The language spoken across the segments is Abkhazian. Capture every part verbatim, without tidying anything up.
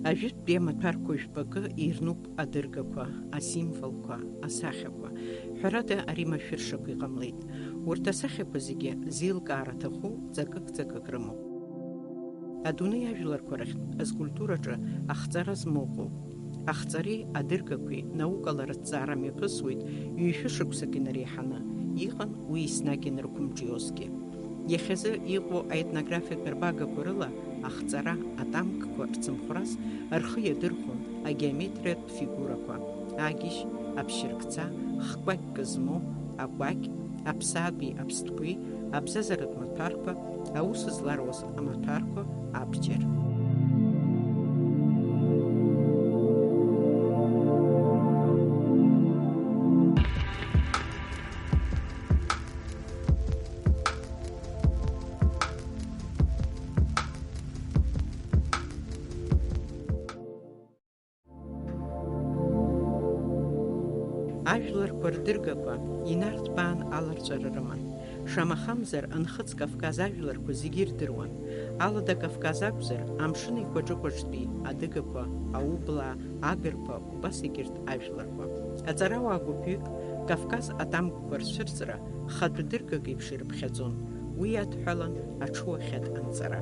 Ажәытәтәи амаҭәарқәа жәпакы ирнуп адыргақәа, асимволқәа, асахьақәа. Ҳәарада, ари машәыршақә иҟамлеит. Урҭ асахьақәа зегьы зеилкаара аҭаху ҵакык-ҵакык рымоуп. Адунеи ажәларқәа рахьтә аскульптураҿы ахҵара змоу ыҟоуп. Ахҵареи адыргақәеи наукала рыҭҵаара мҩаԥысуеит ҩышәы шықәсак инареиҳаны, иҟан уи еснагь ианрықәымҿиозгьы. Иахьазы иҟоу аетнографиатә рбагақәа рыла ахҵара, атанкқәа рцымхәрас рхы иадырхәон агеометриатә фигурақәа, агьежь, аԥшьыркца, хкәакьк змоу акәакь, аԥсаатәи аԥстәқәеи, абзазаратә маҭәарқәа, аус зларуаз амаҭәарқәа, абџьар. Ажәларқәа рдыргақәа инарҭбаан аларҵәара рыман. Шамахамзар, Нхыҵ Кавказ ажәларқәа зегьы ирдыруан. Алада Кавказ акәзар, Амшын Еиқәаҿы-кәаҿтәи адыгақәа, аублаа, агырқәа, убас егьырҭ ажәларқәа. Аҵарауаа гәыԥҩык Кавказ атанкқәа рцәырҵра хатә дыргак еиԥш ирыԥхьаӡон, уи иадҳәалан аҽуахьад анҵара.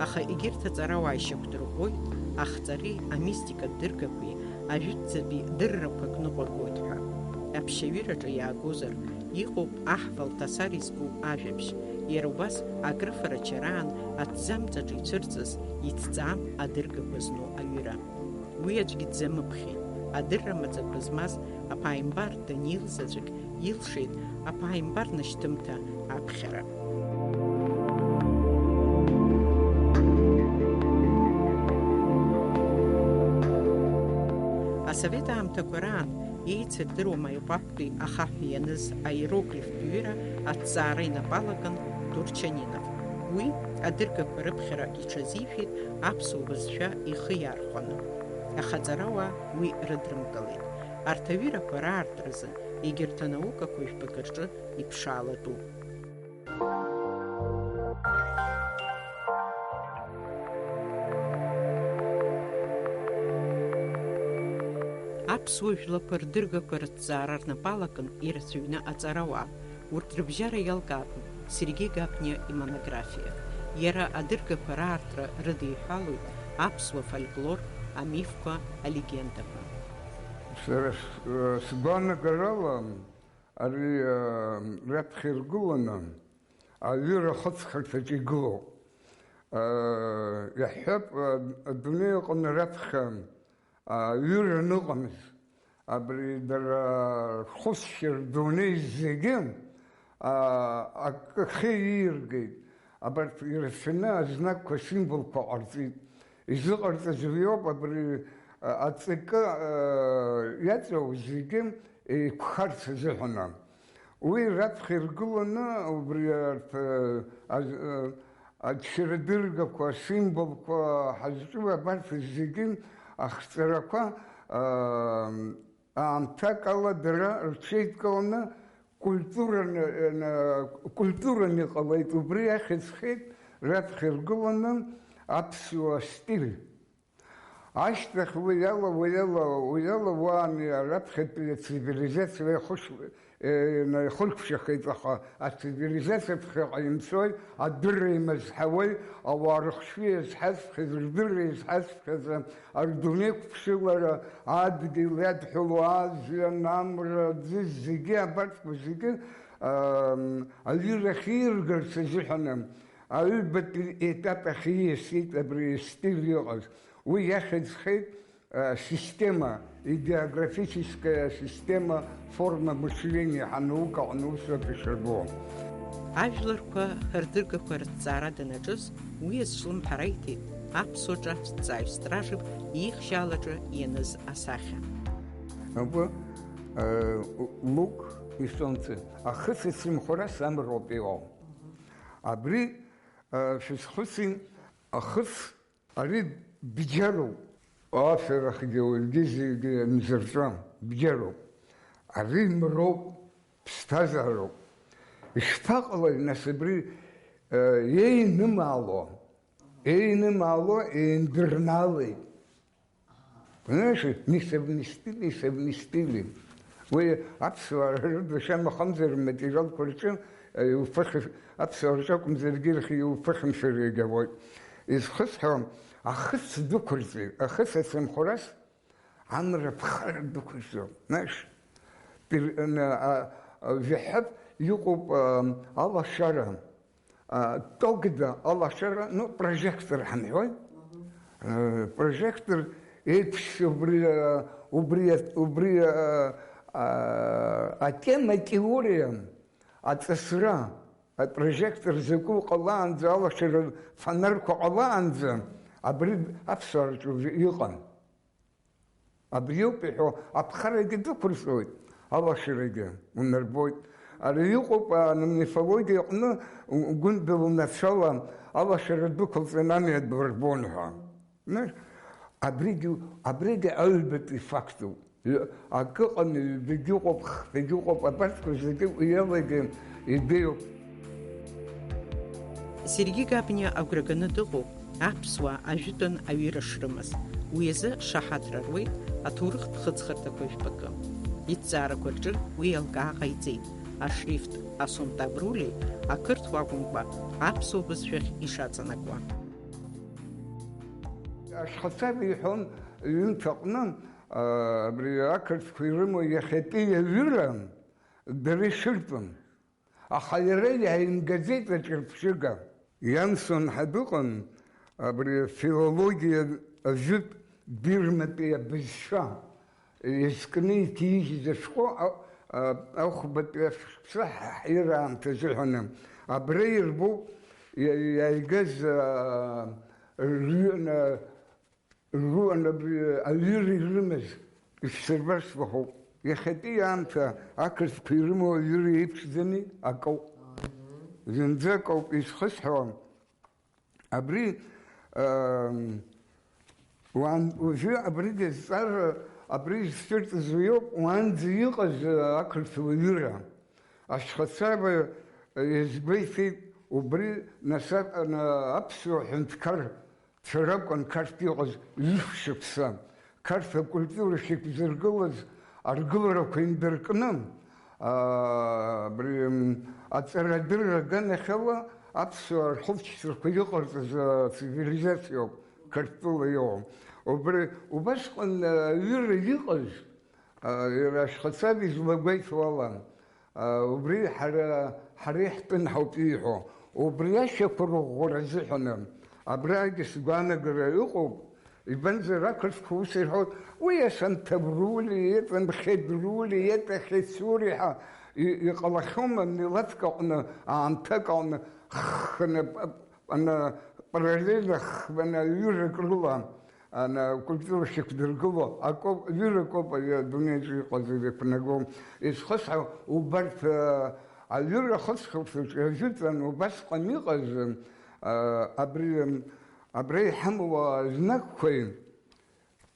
Аха егьырҭ аҵарауаа ишьақәдырӷәӷәоит ахҵареи амистикатә дыргақәеи ажәытәӡатәи дыррақәак ныҟәыргоит ҳәа. Аԥшьаҩыраҿы иаагозар, иҟоуп аҳ Валтасар изку ажәабжь, иара убас акрыфара чараан аҭӡамцаҿы ицәырҵыз иҭҵаам адыргақәа зну аҩыра. Уи аӡәгьы дзамыԥхьеит, адырра маӡақәа змаз аԥааимбар Даниил заҵәык илшеит аԥааимбар Нашьҭымҭа аԥхьара. Асовет аамҭақәа раан еицырдыруам аиҟәаԥтәи ахаҳә ианыз аиероглифтә ҩыра аҭҵаара инапалакын Турчанинов. Уи адыргақәа рыԥхьара иҽазишәеит аԥсуа бызшәа ихы иархәаны. Аха аҵарауаа уи рыдрымкылеит. Арҭ аҩырақәа раартразы егьырҭ анаукақәа жәпакы рҿы иԥшаалатәуп. Аԥсуа жәлақәа рдыргақәа рыҭҵаара рнапалакын ирацәаҩны аҵарауаа. Урҭ рыбжьара иалкаатәын Сергеи Гапниа имонографиа. Иара адыргақәа раартра рыдиҳәалоит аԥсуа фольклор, амифқәа, алегендақәа. Сара с-, сгәаанагарала, ари, а, раԥхьа иргыланы аҩыра ахыҵхырҭаҿы игылоуп. А, иаҳҳәап, а, адунеи аҟны раԥхьа, а, ҩыран ыҟамызт. Абри дара рхәыцшьа рдунеи зегьы, а, акы ахы ииргеит. Абарҭ ирацәаны азнакқәа, асимволқәа ҟарҵеит. Изыҟарҵаз уиоуп, абри, а, аҵакы, а, иаҵоу зегьы еиқәхарц азыҳәан. Уи раԥхьа иргыланы убри арҭ, а, а, аччарадыргақәа, асимволқәа ҳазҿу абарҭ зегьы ахҵарақәа, а, аамҭак ала дара рҽеидкыланы культураны, на-, культураны иҟалеит. Убри иахьӡхеит раԥхьа иргыланы аԥсуа стиль. Ашьҭахь уи ала, уи ала, уи ала уаами раԥхьатәи ацивилизациа ихәыш-, е, наихәылԥшьахеит, аха ацивилизациа ԥхьаҟа имцои, адырра имазҳауеи, ауаа рыхшыҩ иазҳазхьаз, рдырра иазҳазхьаз, рдунеи қәԥшылара, адгьыл иадҳәалоу азҩа, амра, аӡы, зегьы абарҭқәа зегьы, ам, аҩыра ахьиргарц азыҳәан, аҩбатәи етап ахь ииасит абри стиль иҟаз. Уи иахьӡхеит, а, система, идеографическая система, форма мышления ҳәа анаука аҟны усоуп ишырбо. Ажәларқәа рдыргақәа рыҭҵаара данаҿыз, уи азҿлымҳара иҭеит аԥсуа ҿацәҭҵааҩ Стражев ихьшьаалаҿы ианыз асахьа. Абы, э, лук ишәымҵы, ахыц ицымхәра самроуп иҟоу. Абри, э, шәызхәыци, ахыц Ари бџьаруп. Аферахьгьы уаҩгьы зегьы мзырҵәам, бџьаруп. Ари мроуп, ԥсҭазаароуп. Ишԥаҟалои, нас, абри, э, еинымаало? Еинымаало, еиндырналеит. Понимаешь, несовместимы, несовместимы. Уи аԥсуаа рыдашьа махамзар, рматериалқәа рҿы, э, иуԥыхьашь-, аԥсуаа рҿы акәымзаргьы, ирхи иуԥыхьамшәар иагьауеит. Изхысҳәо, ахыц дәықәырҵеит, ахыц ацынхәрас амра ԥхара дәықәырҵоит. Знаешь, пер-, ана-, а, а, жәаҳәап иҟоуп, а, алашара. А, тогда алашара, ну, прожектор ҳамҳәои? Э, прожектор еиԥш убри, э, убри, убри, э, а, атема, атеориа, аҵысра, апрожектор закәу ҟалаанӡа, алашара фонарқәа ҟалаанӡа, абри аԥсуараҿы уажәы иҟан. Абриоуп иҳәо, аԥхарагьы дықәырҵоит, алашарагьы унарбоит. Ари иҟоуп, а, мифологиа аҟны, у-, гәындала унацәала алашара дәықәылҵан, амҩа дурбон ҳәа. Знаешь, абригьы, абригьы аҩбатәи фактуп. Ҩ-, акы ыҟан, ҩбагьы ыҟоуп, хԥагьы ыҟоуп, абарҭқәа зегьы уи алагьы ибеиоуп. Сергеи Габниа агәра ганы дыҟоуп аԥсуаа ажәытәан аҩыра шрымаз. Уи азы шаҳаҭра руеит аҭоурыхтә хыҵхырҭақәа жәпакы. Иҭҵаарақәа рҿы уи еилкаа ҟаиҵеит, ашрифт асунтабрулеи ақырҭуа акәымкәа аԥсуа бызшәахь ишаҵанакуа. Ашьхацар иҳәон ҩымҭаҟны, а, абри ақырҭқәа ирымоу иахьатәи аҩыра дара ишыртәым. Аха иара иааимгаӡеит аҿырԥшыга. Иансон ҳәа дыҟан, абри афилологиа ажәытә Бирматәи абызшәа иазкны иҭижьыз ашәҟәы, а-, а-, ахәбатәи ашәҟәы ҳаира аамҭа азыҳәаны. Абра ирбоуп иа-, иааигаз, а, рҩы-, на-, Руан абри аҩыра ирымаз ишәсырбар сҭахуп. Иахьатәи аамҭа ақырҭқәа ирымоу аҩыра еиԥшӡами? Акоуп. Зынӡа акоуп изхысҳәо. Абри, ам, уан-, уажәы абригьы азҵаара, абри зцәырҵыз уиоуп, уаанӡа иҟаз, а, ақырҭуа ҩыра. Ашьхацаба иазгәеиҭеит, убри нас а-, ана-, аԥсуа ҳәынҭқар цәаракәын Қарҭ иҟаз ҩышә шықәса. Қарҭ акультура шьақәзыргылаз аргыларақәа индыркны, аа, абри, м, аҵарадырра аганахьала аԥсуаа рхәыцшьҭрақәа иҟарҵаз ацивилизациоуп Қарҭтәыла иҟоу. Убри, убасҟан, а, аҩыра иҟаз, а, иара ашьхацаб излагәеиҭо ала, а, убри ҳара, ҳара иаҳтәын ҳауп ииҳәо. Убри ашьақәырӷәӷәара азыҳәаны абрагьы сгәаанагара ыҟоуп, избанзар, ақырҭқәа ус ирҳәоит, уи асанҭабрули, это мхедрули, это хецури ҳәа и-, иҟалахьоума милаҭк аҟны, аамҭак аҟны, ххны, п-, ана, параллельно хбаны аҩырак рыла, ана, акультура шьақәдыргыло, акоуп, ҩыракоуп ари адунеиаҿы иҟаз ирықәнаго. Изхысҳәо, убарҭ, а, аҩыра ахыҵхырҭаҿы ажәытәан убасҟан иҟаз, а, абри, ам, абра иҳамоу азнакқәеи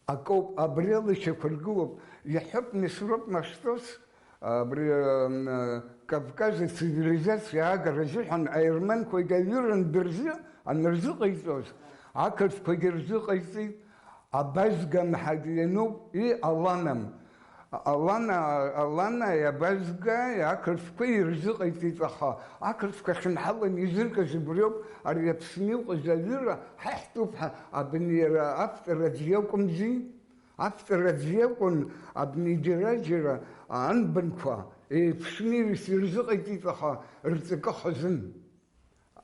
акоуп, абри ала ишьақәыргылоуп. Иаҳҳәап, Месроп Мастос, абри, м, Кавказ ацивилизациа аагара азыҳәан аерманқәагьы аҩыра андырзы-, анырзыҟаиҵоз, ақырҭқәагьы рзыҟаиҵеит, абазгамҳагь иануп, и, Алана. Алана, Алана, абазга, ақырҭқәа ирзыҟаиҵеит, аха ақырҭқәа ахьынҳаланы изыркыз убриоуп, ари Аԥсны иҟаз аҩыра ҳаҳтәуп ҳәа, абни иара автор аӡә иакәымзи? Автор аӡә иакәын, абни џьара-џьара анбанқәа еиԥшны ирс-, ирзыҟаиҵеит, аха рҵакы хазын.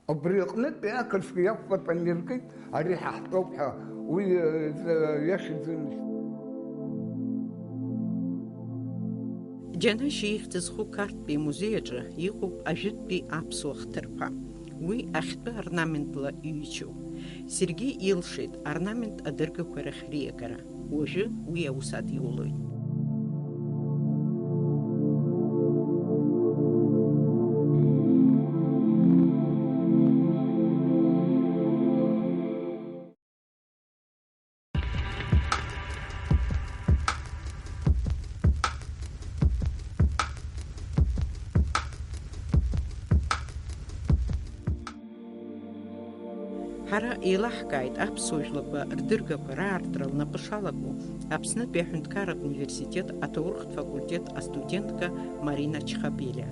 Убри аҟнытәи ақырҭқәа иақәпатәаны иркит, ари ҳаҳтәоуп ҳәа, уи, э, э, иашаӡамызт. Џьанашь ихьӡ зху Қарҭтәи амузеи аҿы иҟоуп ажәытәтәи аԥсуа хҭырԥа. Уи ахьтәы орнаментла иҩычоуп. Сергеи илшеит орнамент адыргақәа рахь риагара. Уажәы уи аус адиулоит. Ҳара еилаҳкааит аԥсуа жәлақәа рдыргақәа раартра лнапы шалаго, Аԥснытәи аҳәынҭқарратә университет аҭоурыхтә факультет астудентка Марина Чхапелиа.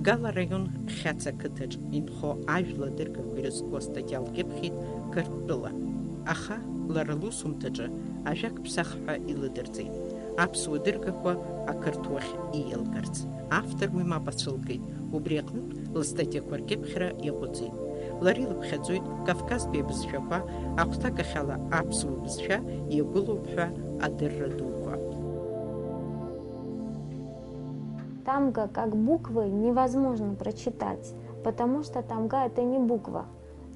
Гала араион Хьаца ақыҭаҿ инхо ажәла адыргақәа ирызку астатиа лкьыԥхьит Қырҭтәыла. Аха лара лусумҭаҿы ажәак ԥсахҳәа илыдырҵеит, аԥсуа дыргақәа ақырҭуахь ииалгарц. Автор уи мап ацәылкит, убри аҟнытә лыстатиақәа ркьыԥхьра иаҟәыҵит. Лара илыԥхьаӡоит Кавказтәи абызшәақәа, ахәҭакахьала аԥсуа бызшәа иагәылоуп ҳәа адырра дуқәа. Тамга как буквы невозможно прочитать, потому что тамга — это не буква.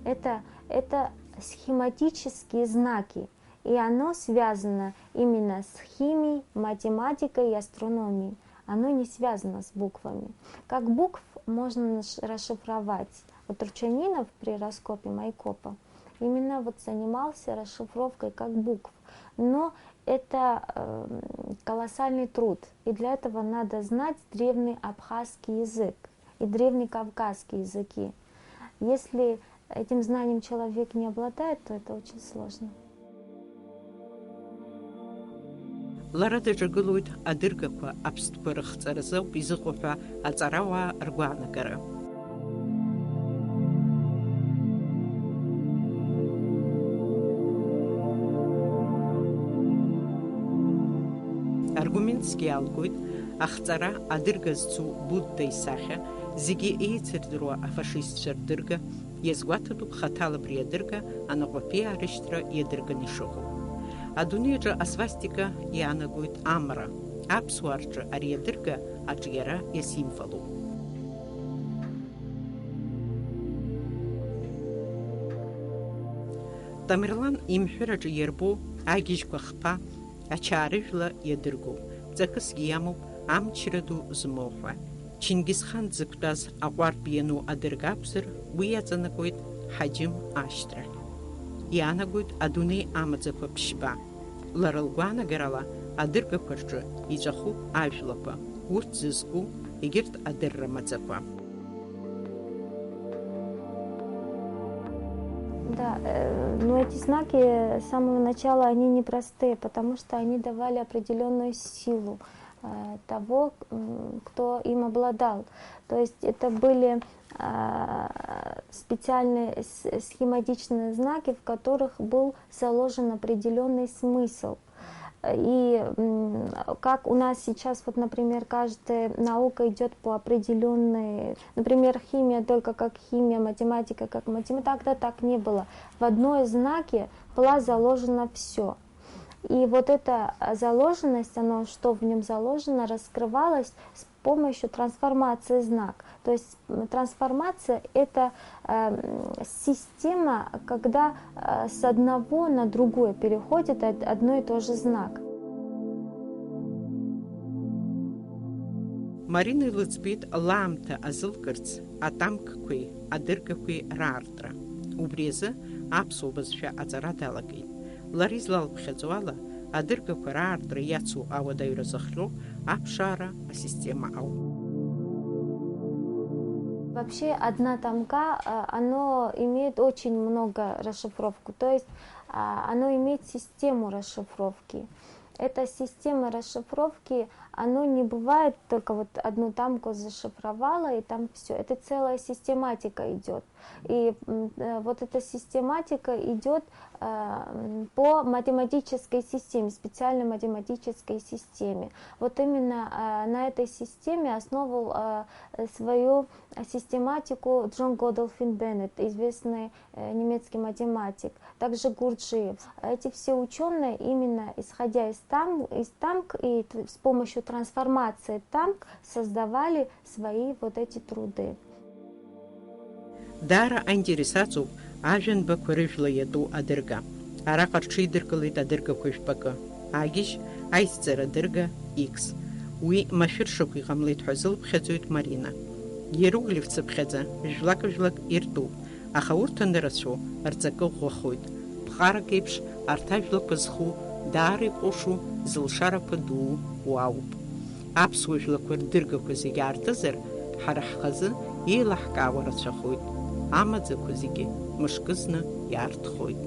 Это, это схематические знаки, и оно связано именно с химией, математикой и астрономией. Оно не связано с буквами. Как букв можно наш- расшифровать? Вот Турчанинов при раскопе Майкопа именно вот занимался расшифровкой как букв. Но это эм, колоссальный труд, и для этого надо знать древний абхазский язык и древний кавказский языки. Если этим знанием человек не обладает, то это очень сложно. Лара даҿагылоит адыргақәа аԥстәқәа рыхҵаразы ауп изыҟоу ҳәа аҵарауаа ргәаанагара. Аргументсгьы иаалгоит ахҵара адырга зцу Будда исахьа, зегьы еицырдыруа афашистцәа рдырга, иазгәаҭатәуп хаҭала абри адырга анаҟәаԥиаа рышьҭра иадырганы ишыҟоу. Адунеи аҿы асвастика иаанагоит амра, аԥсуаа рҿы ари адырга аҿиара иасимволуп. Тамерлан имҳәыраҿы иарбоу агьежьқәа хԥа, ачаарыжәла иадыргоуп, ҵакысгьы иамоуп амчра ду змоу ҳәа. Чингисхан дзықәтәаз аҟәардә иану адырга акәзар, уи иаҵанакуеит Ҳаџьым ашьҭрахь. Иаанагоит адунеи амаӡақәа ԥшьба. Лара лгәаанагарала, адыргақәа рҿы иҵәахуп ажәлақәа, урҭ зызку егьырҭ адырра маӡақәа. Да, э, но эти знаки с самого начала, они непростые, потому что они давали определенную силу э, того, м, кто им обладал. То есть это были э, специальные с- схематичные знаки, в которых был заложен определенный смысл. И м, как у нас сейчас, вот, например, каждая наука идет по определенной, например, химия только как химия, математика как математика, тогда так не было. В одной знаке была заложена все. И вот эта а, заложенность, оно, что в нем заложено, раскрывалось с помощью трансформации знак. То есть м, трансформация — это э, м, система, когда э, с одного на другое переходит од- одно и то же знак. Марина илыӡбеит лаамҭа азылкырц атамкқәеи адыргақәеи раартра. Убри азы аԥсуа бызшәа аҵара далагеит. Лара излалԥхьаӡо ала, адыргақәа раартра иацу ауадаҩра зыхҟьо аԥшаара асистема ауп. Вообще, одна тамга, э, оно имеет очень много расшифровку, то есть а, оно имеет систему расшифровки. Эта система расшифровки, оно не бывает только вот одну тамку зашифровала и там все. Это целая систематика идет. И м, э, вот эта систематика идет э, м, по математической системе, специальной математической системе. Вот именно э, на этой системе основывал э, свою систематику Джон Годолфин Беннет, известный э, немецкий математик, также Гурджиев. Эти все ученые, именно исходя из, там, из тамк и т- с помощью трансформации тамк, создавали свои вот эти труды. Даара аинтерес аҵоуп ажәанбақәа рыжәла иатәу адырга. Араҟа рҽеидыркылеит адыргақәа жәпакы, агьежь, аизҵара дырга, икс. Уи машәыршақә иҟамлеит ҳәа зылԥхьаӡоит Марина. Иероглифцыԥхьаӡа жәлак-жәлак иртәуп, аха урҭ анырацәоу рҵакы ӷәӷәахоит. Ԥҟарак еиԥш арҭ ажәлақәа зху даара иҟәышу зылшарақәа дуу уаауп. Аԥсуа жәлақәа рдыргақәа зегьы аартызар, ҳара ҳхазы еилаҳкаауа рацәахоит, амаӡақәа зегьы мышкызны иаартхоит.